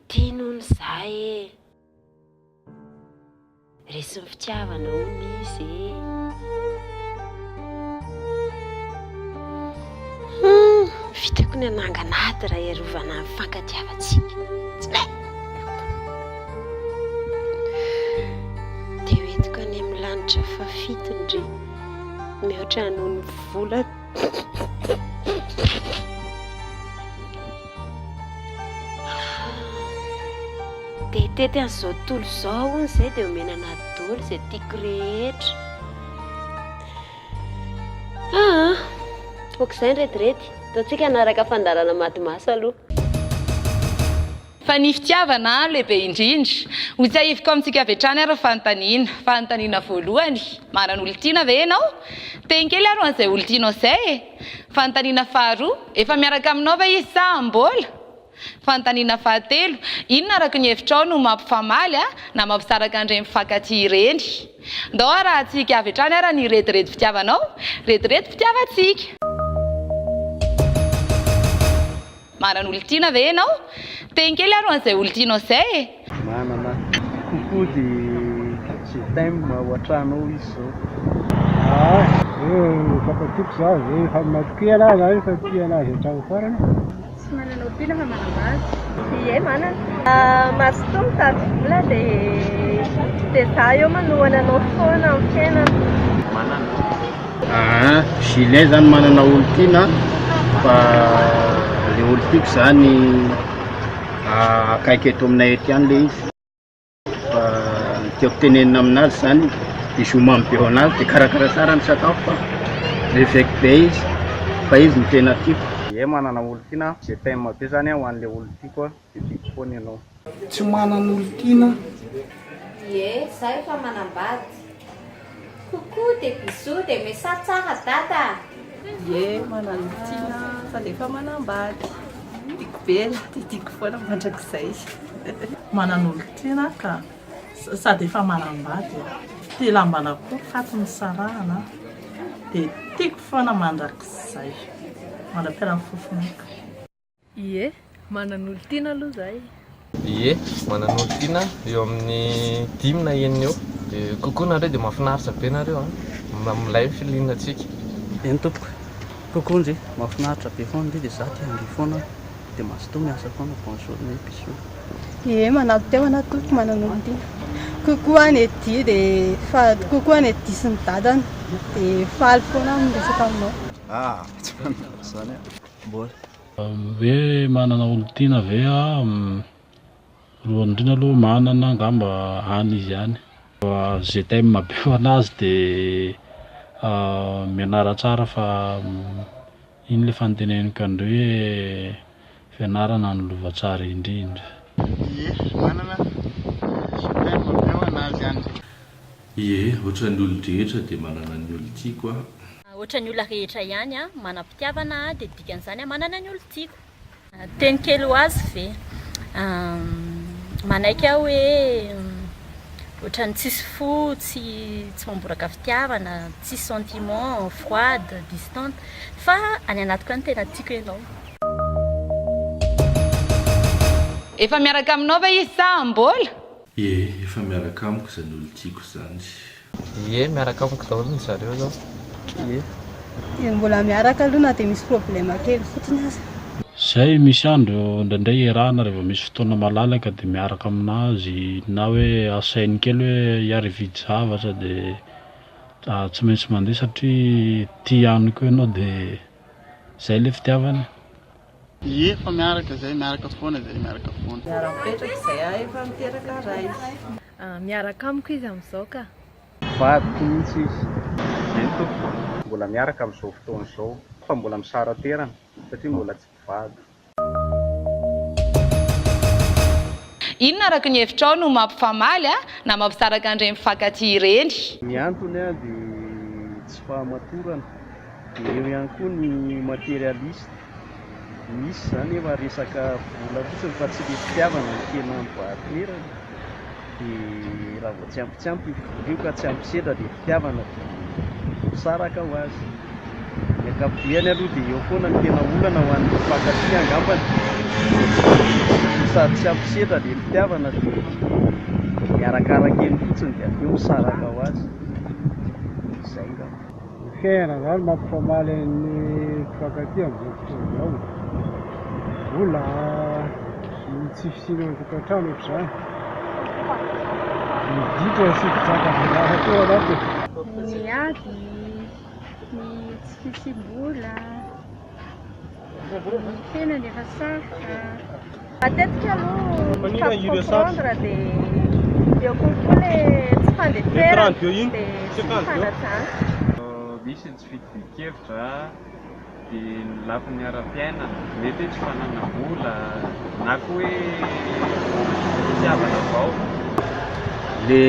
Tiany hono za e! Resin'ny fitiavana hono izy e! Hum, vitako ny hanangana ady raha hiarovana ny fifankatiavantsika. Tsinay! Dia ho entiko any amin'ny lanitra fahafito ndry, mihoatra noho ny volana. Dia hitety an'izao tontolo izao hono izay dia omena anà daholo izay tiako rehetra. Aa, ok izay ny rediredy. Ataontsika hanaraka fandaharana maty maso aloha. Fa ny fitiavana no lehibe indrindra. Ho tsiahiviko amintsika avy hatrany ary ny fanontaniana. Fanontaniana voalohany, manana olon-tiana ve ianao? Teny kely ary ho an'izay olon-tianao izay e! Fanontaniana faharoa, efa miaraka aminao ve izy sa mbola? Fanontaniana fahatelo, inona araka ny hevitrao no mampifamaly na mampisaraka an'ireny mpifankatia ireny? Ndao arahantsika avy hatrany ara ny rediredy fitiavanao, rediredy fitiavantsika. Manana olon-tiana ve ianao? Teny kely ary ho an'izay olon-tianao izay e! Manana. Coucou de je t'aime ao an-trano ao izy zao. Ah, eh, mifankatiako za, eh, efa matokia anahy za efa tia anazy hatramin'ny farany. Tsy manana olon-tiana fa manambady. Ie, manana. Mazotoa mitady vola dia dia za eo manohana anao foana amin'ny fiainana. Manana. Aa Julien zany manana olon-tiana fa le olon-tiako zany akaiky eto aminay eto ihany le izy fa ny tiako tenenina aminazy zany bisous mamy be ho anazy de karakara tsara ny sakafo fa reveko be izy fa izy no tena tiako. Ie manana olon-tiana aho, je t'aime be zany aho ho an'le olon-tiako a, de tiako foana ianao. Tsy manan'olon-tiana. Ie, za efa manambady. Coucou de bisous de mesa tsara dada a! Ie, manan'olon-tiana sady efa manambady. Tiako be elah, dia tiako foana mandrakizay. Manan'olon-tiana aho ka, sady efa manambady aho. Tia lamban'akoho faty nisarahana aho, dia tiako foana mandrakizay, mandra-pialan'ny fofon'aiko. Ie, manan'olon-tiana aloha za e. Ie, manan'olon-tiana eo amin'ny dimy na enina eo. Dia coucou nareo dia mahafinaritra be nareo an! Milay ny feeling antsika. Eny tompoko. Coucou ndry, mahafinaritra be foana ndry dia za te handihy foana dia mazotoa miasa foana bonne journée bisous. Ie, manam-pitiavana aho tompoko, manan'olon-tiana. Coucou any Eddy dia fa coucou any Eddy sy ny dadany dia faly foana aho miresaka aminao. Ah, tsy manana izany aho. Mbola. Hoe manana olon-tiana ve aho? Voalohany indrindra aloha manana angamba any izy any. Je t'aime be ho anazy de mianara tsara fa iny le efa noteneniko an-dry hoe fianarana no lova tsara indrindra. Ie, manana je t'aime be ho anazy any. Ie, ohatran'ny olon-drehetra dia manana ny olon-tiako aho. Ohatran'ny olona rehetra ihany aho, manam-pitiavana aho dia dikan'izany aho manana ny olon-tiako. Teny kely ho azy ve? Manaiky aho hoe ohatran'ny tsisy fo, tsy tsy mamboraka fitiavana, tsisy sentiment, froide, distante fa any anatiko any tena tiako ianao. Efa miaraka aminao ve izy sa mbola? Ie, efa miaraka amiko izany olon-tiako izany. Ie, miaraka amiko daholo ny zareo zao. Ie. Dia mbola miaraka aloha na dia misy problème kely fotsiny aza. Zay misy andro indraindray iarahana rehefa misy fotoana malalaka dia miaraka aminazy na hoe asainy kely hoe hiara hividy zavatra dia tsy maintsy mandeha satria tia ihany koa ianao dia zay le fitiavana e. Ie fa miaraka zay, miaraka foana zay, miaraka foana. Miara-mipetraka izay aho efa miteraka ray. Miaraka amiko izy amin'izao ka. Vadiko mihitsy izy. Eny tompoko. Mbola miaraka amin'izao fotoana izao fa mbola misara-toerana satria mbola tsy mpivady. Inona araka ny hevitrao no mampifamaly na mampisaraka an'ireny mpifankatia ireny? Ny antony dia tsy fahamatorana, dia eo ihany koa ny materialiste, misy izany efa resaka vola fotsiny fa tsy le fitiavana no tena mibahan-toerana, dia raha vao tsy ampy tsy ampy io vola io ka tsy ampy sedra le fitiavana dia misaraka ho azy. Ny ankapobeany aloha dia eo foana ny tena olana ho an'ny mpifankatia angambany, ny Sady tsy ampy sedra le fitiavana dia miarakaraka eny fotsiny dia avy eo misaraka ho azy. Izay ngamba. Ny fiainana izany mampifamaly ny mpifankatia amin'izao fotoana izao. Vola, ny tsy fisiana ao an-tokantrano ohatr'izany. Ny ditra sy fijangajangana koa ao anatiny. Ny ady, ny tsy fisiam-bola. Ny fiainana efa sarotra. Matetika aloha mifampicomprendre dia eo kokoa ilay tsy fandeferana dia tsy fifanajana. Misy ny tsy fitovian-kevitra dia ny lafiny ara-piainana, mety hoe tsy fananam-bola na koa hoe fitiavana vao. Le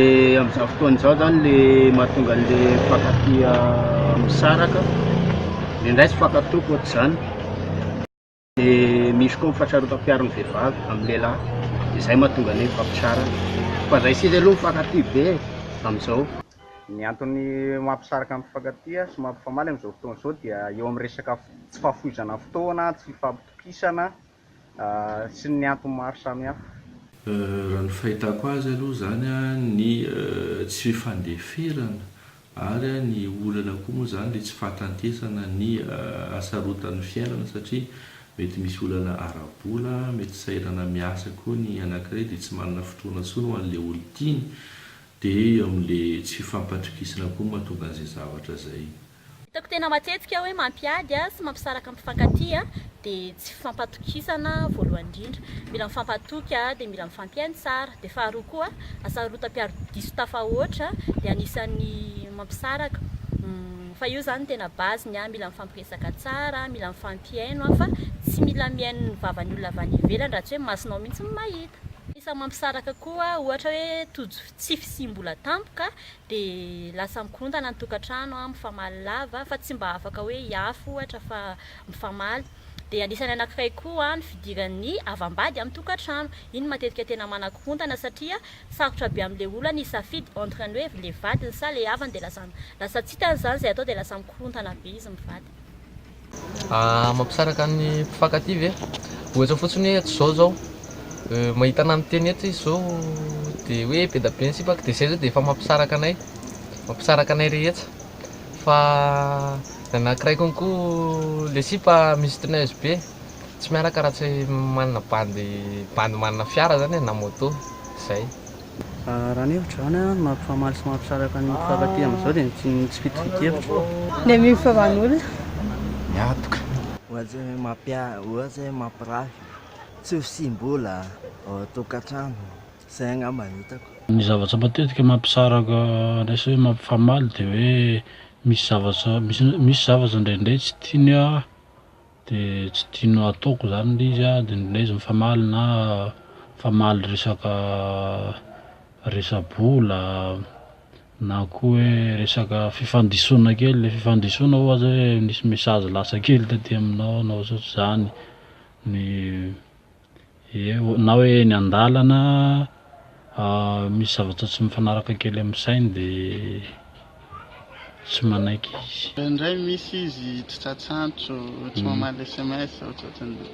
amin'izao fotoana izao zany le mahatonga an'le mpifankatia misaraka, indraindray tsy mifankatoky ohatr'izany, de misy koa ny fahasarotam-piaron'ny vehivavy amin'ny lehilahy, de zay mahatonga ny hoe mifampisaraka, fa zay sisa aloha mifankatia be e amin'izao. Ny antony mampisaraka ny mpifankatia sy mampifamaly amin'izao fotoana izao dia eo amin'ny resaka tsy fahafoizana fotoana, tsy fifampitokisana sy ny antony maro samihafa. Raha ny fahitako azy aloha izany ny tsy fifandeferana ary ny olana koa moa izany ilay tsy fahatantesana ny hasarotan'ny fiainana satria mety misy olana ara-bola, mety sahirana miasa koa ny anankiray dia tsy manana fotoana intsony ho an'ilay olon-tiany dia eo amin'ilay tsy fifampatokisana koa no mahatonga an'izay zavatra izay. Hitako tena matetika hoe mampiady sy mampisaraka ny mpifankatia dia tsy fifampatokisana voalohany indrindra. Mila mifampatoky dia mila mifampihaino tsara. Dia faharoa koa hasarotam-piaro diso tafahoatra dia anisan'ny mampisaraka. Fa io izany no tena base-ny, mila mifampiresaka tsara, mila mifampihaino fa tsy mila mihaino ny vavan'ny olona avy any ivelany raha tsy hoe masonao mihitsy no mahita. Anisan'ny mampisaraka koa ohatra hoe tojo tsy fisiam-bola tampoka dia lasa mikorontana ny tokantrano, mifamaly lava fa tsy mba afaka hoe hiafy ohatra fa mifamaly. Dia anisan'ny anankiray koa ny fidiran'ny havam-bady amin'ny tokantrano. Iny matetika tena manakorontana satria sarotra be amin'ilay olona ny hisafidy entre ny hoe ilay vadiny sa ilay havany dia lasa lasa tsy hitany izany izay atao dia lasa mikorontana be izy mivady. Mampisaraka ny mpifankatia ve? Ohatra fotsiny hoe eto izao zao, mahita anah miteny eto izy zao de hoe be da be ny sipako de zay zao de efa mampisaraka anay, mampisaraka anay rehetra fa ny anakiray konko le sipa mistoneuse be, tsy miaraka raha tsy manana bandy bandy manana fiara zany e na moto, zay. Raha ny hevitro izany an, ny mampifamaly sy mampisaraka ny mpifankatia amin'izao dia ny tsy fitovian-kevitra. Ny mifaman'olona. Miatoka. Ohatry hoe mampia, ohatry hoe mampirafy, tsy fisiam-bola ao an-tokantrano, izay angamba no hitako. Ny zavatra matetika mampisaraka ilay hoe mampifamaly dia hoe misy zavatra misy zavatra indraindray tsy tiany aho Dia tsy tiany hataoko izany ilay izy an, dia indraindray izy mifamaly na mifamaly resaka resa-bola na koa hoe resaka fifandisoana kely, ilay fifandisoana ohatra hoe nisy message lasa kely taty aminao na ohatrohatr'izany, ny Ie, na hoe eny an-dalana misy zavatra tsy mifanaraka kely amin'ny sainy dia tsy manaiky izy. Indraindray misy izy tsy tratran'antso, tsy mamaly sms, ohatrohatran'izay.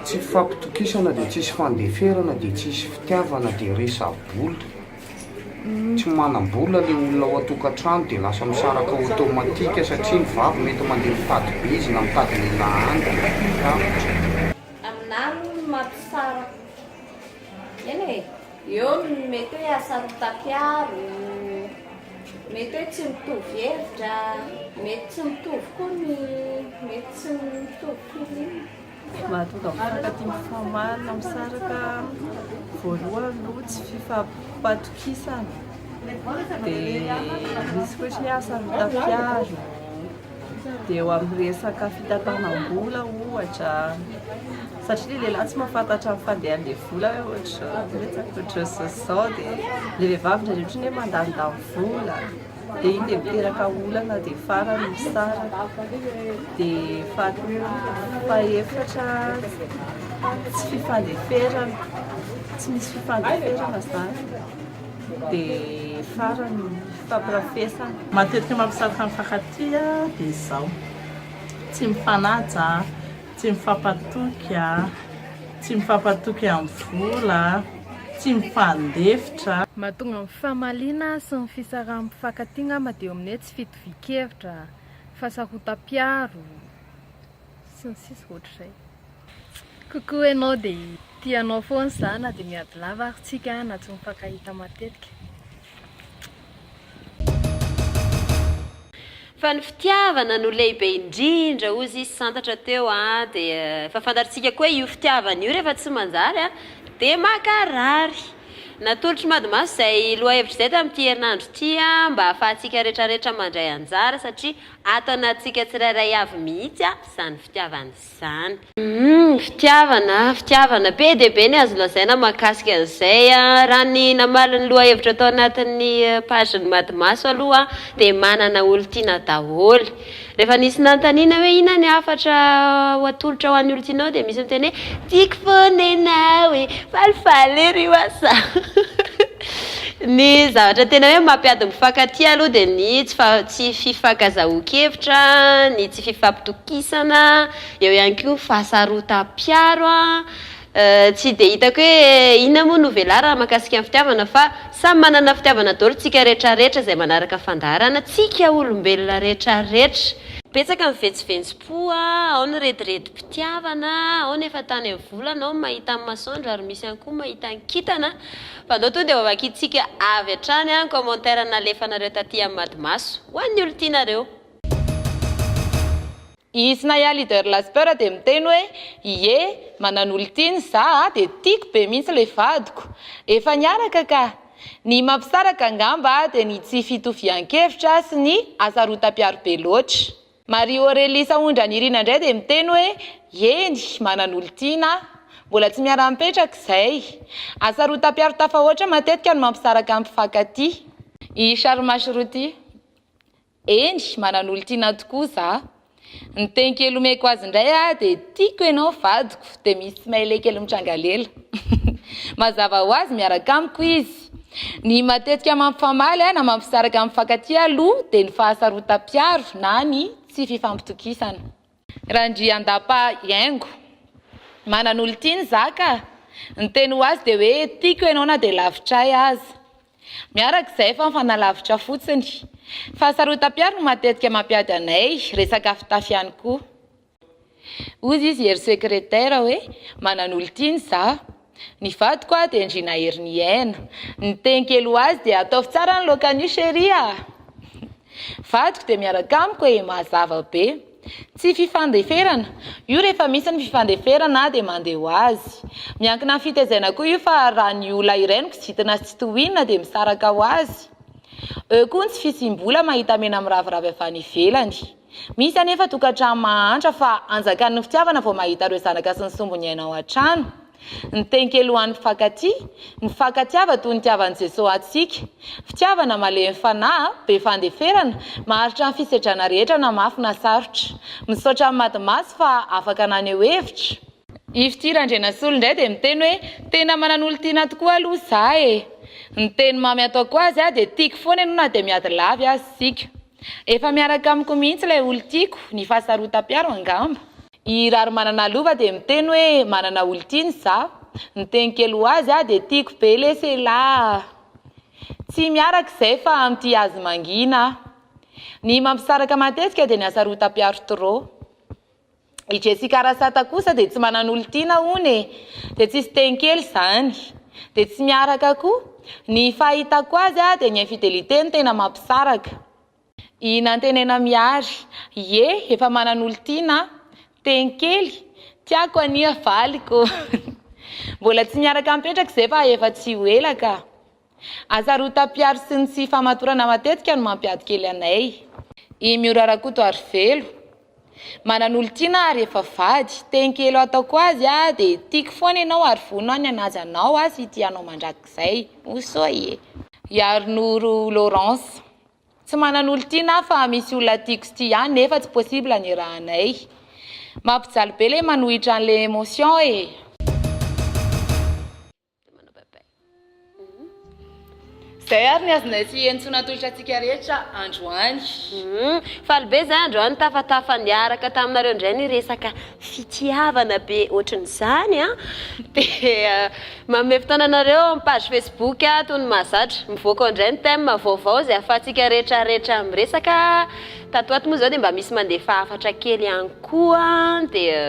Tsy fifampitokisana dia tsisy fandeferana dia tsisy fitiavana dia resa-bola. Tsy manam-bola le olona ao an-tokantrano dia lasa misaraka automatique satria ny vavy mety mandeha mitady bizina, mitady lehilahy any dia tapitra. Aminà aloha ny mampisaraka, eny e, eo ny mety hoe hasarotam-piaro, mety hoe tsy mitovy hevitra, mety tsy mitovy koa ny, mety tsy mitovy feeling. Mahatonga mpifankatia mifamaly na misaraka, voalohany aloha tsy fifampatokisana, dia misy koa ohatry ny hoe hasarotam-piaro. Dia eo amin'ny resaka fitantanam-bola ohatra, satria ilay lehilahy tsy mahafantatra ny fandehan'ilay vola hoe ohatr'izao betsaka, ohatr'izao sy izao, dia ilay vehivavy indraindray ohatran'ny hoe mandanindany vola, dia iny dia miteraka olana dia farany misaraka. Dia fahaefatra, tsy fifandeferana, tsy misy fifandeferana izany, dia farany fifampirafesana. Matetika mampisaraka ny mpifankatia dia izao, tsy mifanaja, tsy mifampatoky. Tsy mifampatoky amin'ny vola, tsy mifandefitra. Mahatonga ny famaliana sy ny fisarahan'ny mpifankatia angamba dia eo amin'ny hoe tsy fitovian-kevitra, fahasarotam-piaro, sy ny sisa ohatr'izay. Coucou ianao dia tia anao foana za na dia miady lava ary tsika na tsy mifankahita matetika. Fa ny fitiavana no lehibe indrindra hozy izy santatra teo a, dia efa fantatritsika koa hoe io fitiavana io rehefa tsy manjary a dia mankarary. Natolotr'i Madimaso izay lohahevitra izay tamin'ity herinandro ity a, mba hahafahantsika retraretra mandray anjara satria ato anatintsika tsirairay avy mihitsy a izany fitiavana izany. Humm fitiavana, fitiavana, be dia be ny azo lazaina mahakasika an'izay a! Raha ny namaly ny lohahevitra tao anatin'ny page ny Madimaso aloha dia manana olon-tiana daholo. Rehefa nisy nanontaniana hoe inona ny hafatra ho atolotra ho an'ny olon-tianao dia misy miteny hoe tiako foana ianao e, falifaly ery hoa za. Ny zavatra tena hoe mampiady ny mpifankatia aloha dia ny tsy fa- tsy fifankazahoan-kevitra, ny tsy fifampitokisana, eo ihany koa ny fahasarotam-piaro an, tsy dia hitako hoe inona moa no velarana mahakasika ny fitiavana fa samy manana fitiavana daholo tsika retraretra izay manaraka fandaharana, tsika olombelona retraretra. Betsaka ny vetsiventsim-po, ao ny rediredim-pitiavana, ao ny efa tany amin'ny volana, ao ny mahita ny masoandro ary misy ihany koa mahita ny kintana. Fa andao tonga dia ho vakintsika avy hatrany ny commentaire nalefanareo taty amin'ny Madimaso ho an'ny olon-tianareo. I Snaya leader Lasper dia miteny hoe ie, manan'olon-tiana za a, dia tiako be mihitsy ilay vadiko. Efa niaraka ka. Ny mampisaraka angamba dia ny tsy fitovian-kevitra sy ny hasarotam-piaro be loatra. Marie Aurélie Sahondranirina indray dia miteny hoe, Eny, manan'olon-tiana aho. Mbola tsy miara-mipetraka izay. Hasarotam-piaro tafahoatra matetika no mampisaraka ny mpifankatia. I Sharma Shruti, Eny, manan'olon-tiana tokoa za. Ny teny kely omeko azy indray a, dia tiako ianao vadiko, dia misy smiley kely mitranga lela. Mazava ho azy miaraka amiko izy. Ny matetika mampifamaly na mampisaraka ny mpifankatia aloha dia ny fahasarotam-piaro na ny tsy fifampitokisana. Randriandapa Haingo, Manan'olon-tiana za ka! Ny teny ho azy dia hoe tiako ianao na dia lavitra ahy aza. Miaraka izay fa mifanalavitra fotsiny. Fahasarotam-piaro no matetika mampiady anay, resaka fitafy ihany koa. Hozy izy hery secretaire hoe manan'olon-tiana za. Ny vadiko a dia ndry nahery ny aina. Ny teny kely ho azy dia ataovy tsara ny laoka anio chérie a! Vadiko dia miaraka amiko e, mazava be. Tsy fifandeferana. Io rehefa misy ny fifandeferana dia mandeha ho azy. Miankina amin'ny fitezaina koa io fa raha ny olona iray no kizitina sy tsy tohinina dia misaraka ho azy. Eo koa ny tsy fisiam-bola mahita mena miraviravy avy any ivelany. Misy anefa tokantrano mahantra fa anjakan'ny fitiavana vao mahita ireo zanaka sy ny sombiny aina ao an-trano. Ny teny kely ho an'ny mpifankatia, mifankatiava toy ny nitiavan'i Jesoa antsika. Fitiavana malemy fanahy, be fandeferana, maharitra ny fisedrana rehetra na mafy na sarotra. Misaotra an'i Madimasy fa afaka naneho hevitra. I Fitia Randrianasolo indray dia miteny hoe, tena manan'olon-tiana tokoa aloha za e! Ny teny mamy ataoko azy dia tiako foana ianao na dia miady lavy aza isika. Efa miaraka amiko mihitsy ilay olon-tiako, ny fahasarotam-piaro angamba. I Raharimanana Lova dia miteny hoe manana olon-tiana za. Ny teny kely ho azy dia tiako be lesy elah. Tsy miaraka izay fa mitia azy mangina aho. Ny mampisaraka matetika dia ny hasarotam-piaro trop. I Jessica Rasata kosa dia tsy manan'olon-tiana hono e! Dia tsisy teny kely izany. Dia tsy miaraka koa. Ny fahitako azy dia ny infidélité no tena mampisaraka. I Nantenaina Mihary, ie, efa manan'olon-tiana aho. Teny kely, tiako anie valiko. Mbola tsy miaraka mipetraka izay fa efa tsy ho ela ka. Hasarotam-piaro sy ny tsy fahamatorana matetika no mampiady kely anay. I Miora Rakotoarivelo, Manan'olon-tiana ary efa vady. Teny kely ataoko azy dia tiako foana ianao ary vonona aho ny hanaja anao aho sy hitia anao mandrakizay. Osoa e! Iarinoro Laurence, Tsy manan'olon-tiana aho fa misy olona tiako sy tia ahy nefa tsy possible ny iarahanay. Mampijaly be le manohitra an'le émotion e! Izay ary ny azonay sy Henintsoa natolotra antsika rehetra androany. Faly be izahay androany tafatafa niaraka taminareo indray niresaka fitiavana be ohatran'izany an! Dia manome fotoana anareo ao amin'ny page Facebook toy ny mahazatra. Mivoaka ao indray ny thème vaovao izay ahafahantsika rehetra rehetra miresaka. Tato ho ato moa izao dia mba misy mandefa hafatra kely ihany koa dia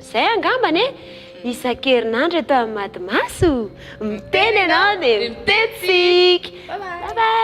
izay angambany e! Isan-kerinandro eto amin'ny Madimaso, miteny ianao dia mitetika! Bye bye!